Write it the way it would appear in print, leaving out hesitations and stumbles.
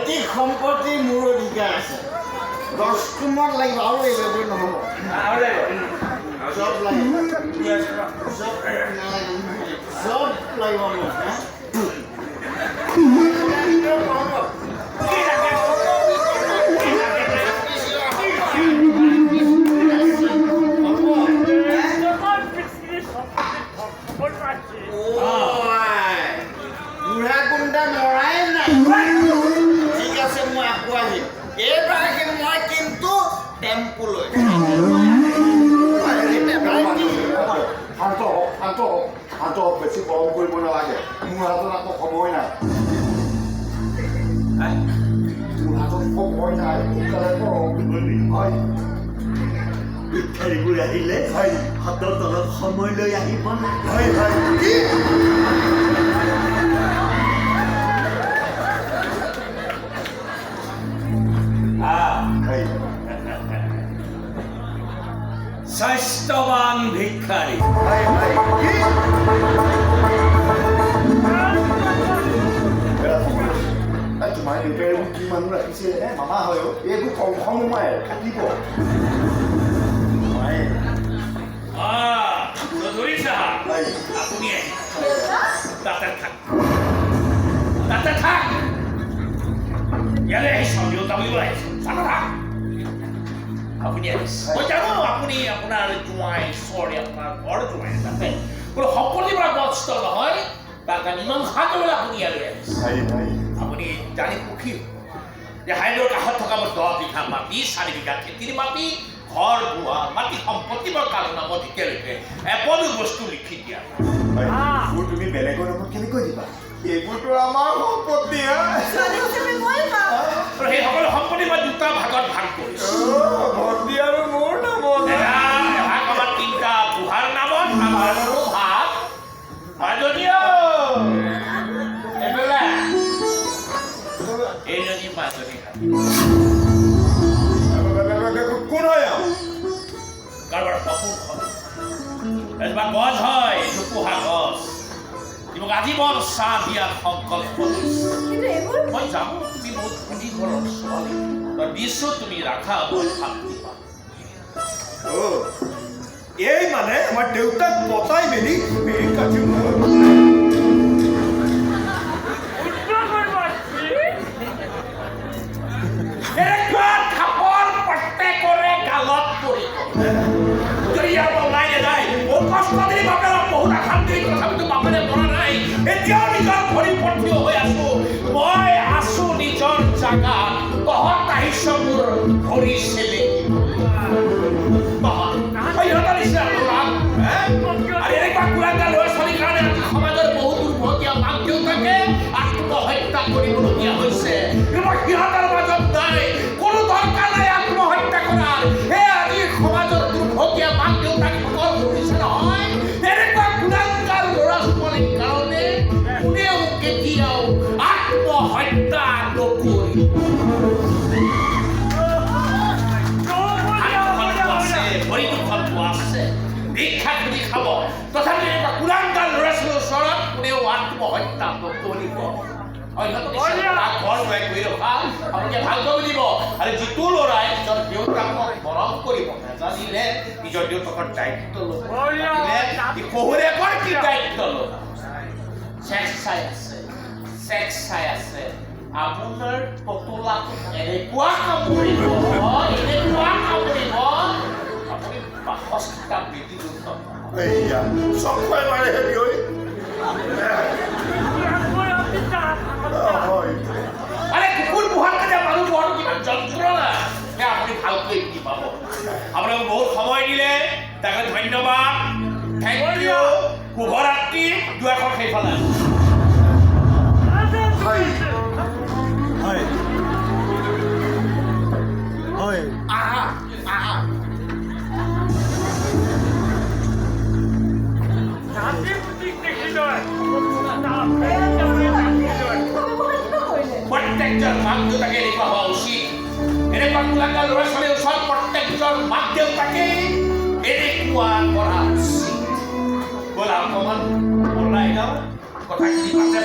পৈতৃক সম্পত্তি মোৰ অধিকাৰ আছে। 10 তোমত লাগিব আৰু লাগিব, এইবোৰ নহ'ব। চব লাগিব, চব নালাগে, চব লাগিব মোক, হা? কি লাগে? কি লাগে? তোমাৰ পিতৃ সম্পত্তি ধ্বংস কৰিব আহিছে। ঐ, বুঢ়া গুণ্ডা মৰাই নাই। ঠিক আছে, মই আকৌ আহিম। এইবাৰ আহিম মই কিন্তু টেম্পুলৈ। শান্ত হওক, শান্ত হওক, শান্ত হওক। বেছি গৰম কৰিব নালাগে। মোৰ হাতত আকৌ সময় নাই। মোৰ হাতত সময় নাই, সোনকালে কৰক। হয়। ভিক্ষাৰীবোৰ আহিলে হাতৰ তলত সময় লৈ আহিব লাগে। হয়। কি? হয়। স্বাস্থ্যৱান ভিক্ষাৰী। হয়, কি? এৰা, তোমাৰ দেউতাই এইবোৰ কি মানুহ ৰাখিছে হে? মামা হয় অ'। এইবোৰ কম সোমাই কাটিব। মায়ে। চৌধুৰী চাহাব। হয়। আপুনি আহি তাতে থাক, তাতে থাক। ইয়ালৈ আহিছ, দেউতা বুলিব আহিছ, তাতে থাক। আপুনি আহিছে, মই জানো। আপুনি আপোনাৰ জোঁৱাই, চৰি, আপোনাৰ ঘৰ জোঁৱাই তাতে কোনো সম্পত্তিৰ পৰা বঞ্চিত নহয়। তাক মীমাংসা কৰিবলৈ আপুনি ইয়ালৈ আহিছে। হয়। আপুনি জানি সুখী হ'ব যে হাইৱেৰ কাষত থকা মোৰ 10 বিঘা মাটি, 4 বিঘা খেতিৰ মাটি, ঘৰ দুৱাৰ, মাটি সম্পত্তি মই কাৰো নামত এতিয়ালৈকে এপদো বস্তু লিখি দিয়া নাই। হয়, এইবোৰ তুমি বেলেগৰ নামত কেনেকৈ দিবা? এইবোৰতো আমাৰ সম্পত্তি, হা? ছোৱালী হিচাপে মই পাম। আৰু সেই সকলো সম্পত্তি মই দুটা ভাগত ভাগ কৰিছোঁ। অ, ভণ্টি আৰু মোৰ নামত। এভাগ আমাৰ তিনিটা বুঢ়াৰ নামত আৰু ভাগ মাজনী। এইফালে এইজনী মাজনী। কোন হয় আৰু? কাৰোবাৰ সপোন হয়, এজোপা গছ হয়, জোপোহা গছ, যি মোক আজীৱন ছাঁ দিয়াৰ সংকল্প লৈছে। কিন্তু এইবোৰ মই জানো তুমি বহুত ধনী ঘৰৰ ছোৱালী। তই দিছো, তুমি ৰাখা, মই শান্তি পাম। অ, এই মানে আমাৰ দেউতাক পতাই মেলি এই কাটি উল্টো কৰিব আহিছে। এনেকুৱা থাপৰ প্ৰত্যেকৰে গালত পৰিব যদি ইয়াৰ পৰা ওলাই নাযায়। বহুত কষ্ট দি বাপেৰক বহুত অশান্তি, তথাপিতো বাপেৰে মৰা নাই। এতিয়াও নিজৰ ভৰি ওপৰত থিয় হৈ আছো। মই আছো নিজৰ জাগাত। তহঁত আহিছ মোৰ ভৰি চেলেকিবলৈ। তহঁত ইহঁতৰ নিচিনা ল'ৰা, হে? আৰু এনেকুৱা কুলাংগাৰ ল'ৰা ছোৱালীৰ কাৰণে আজি সমাজৰ বহুত দুৰ্ভগীয়া মাক দেউতাকে আত্মহত্যা কৰিবলগীয়া হৈছে। কিন্তু মই সিহঁতৰ মাজত নাই। কোনো দৰকাৰ নাই আত্মহত্যা কৰাৰ। হে, আজি সমাজৰ দুৰ্ভগীয়া মাক দেউতাকসকল শুনিছে নহয়, এনেকুৱা কুলাংগাৰ ল'ৰা ছোৱালীৰ কাৰণে কোনেও কেতিয়াও আত্মহত্যা নকৰিব। হাতখনটো আছে, ভৰি দুখনটো আছে, ভিক্ষা খুজি খাব। তথাপি এনেকুৱা কুলাংগাৰ ল'ৰা ছোৱালীৰ ওচৰত কোনেও আত্মহত্যা নকৰিব। সিহঁতক ঘৰ জোৱাই কৰি ৰখা আপোনালোকে ভালকৈ বুজিব। আৰু যিটো ল'ৰাই নিজৰ দেউতাকক মৰম কৰিব নাজানিলে, নিজৰ দেউতাকৰ দায়িত্ব ল'ব নাজানিলে, সি শহুৰেকৰ কি দায়িত্ব ল'ব? চেক্স চাই আছে, চেক্স চাই আছে। আপোনাৰ পতলাটোত এনেকুৱা কামুৰিব, এনেকুৱা কামুৰিব, আপুনি 62টা বেজি লৈ। এইয়া চব খুৱাই মাৰে হেৰি ঐ। হয়। আৰে, কুকুৰ পোহাতকৈ যে মানুহ পোহাটো কিমান যন্ত্ৰণা, সেয়া আপুনি ভালকৈ বুজি পাব। আপোনাক বহুত সময় দিলে, তাকে ধন্যবাদ, thank U, শুভৰাত্ৰি। দুৱাৰখন সেইফালে আছে। হয়। আহা আহা। প্ৰত্যেকজন মাক দেউতাকে এনেকুৱা হোৱা উচিত। এনেকুৱা কুলাংগাৰ ল'ৰা ছোৱালীৰ ওচৰত প্ৰত্যেকজন মাক দেউতাকে এনেকুৱা কৰা উচিত। ব'লা, অকণমান ওলাই যাওঁ, কথাখিনি পাতে।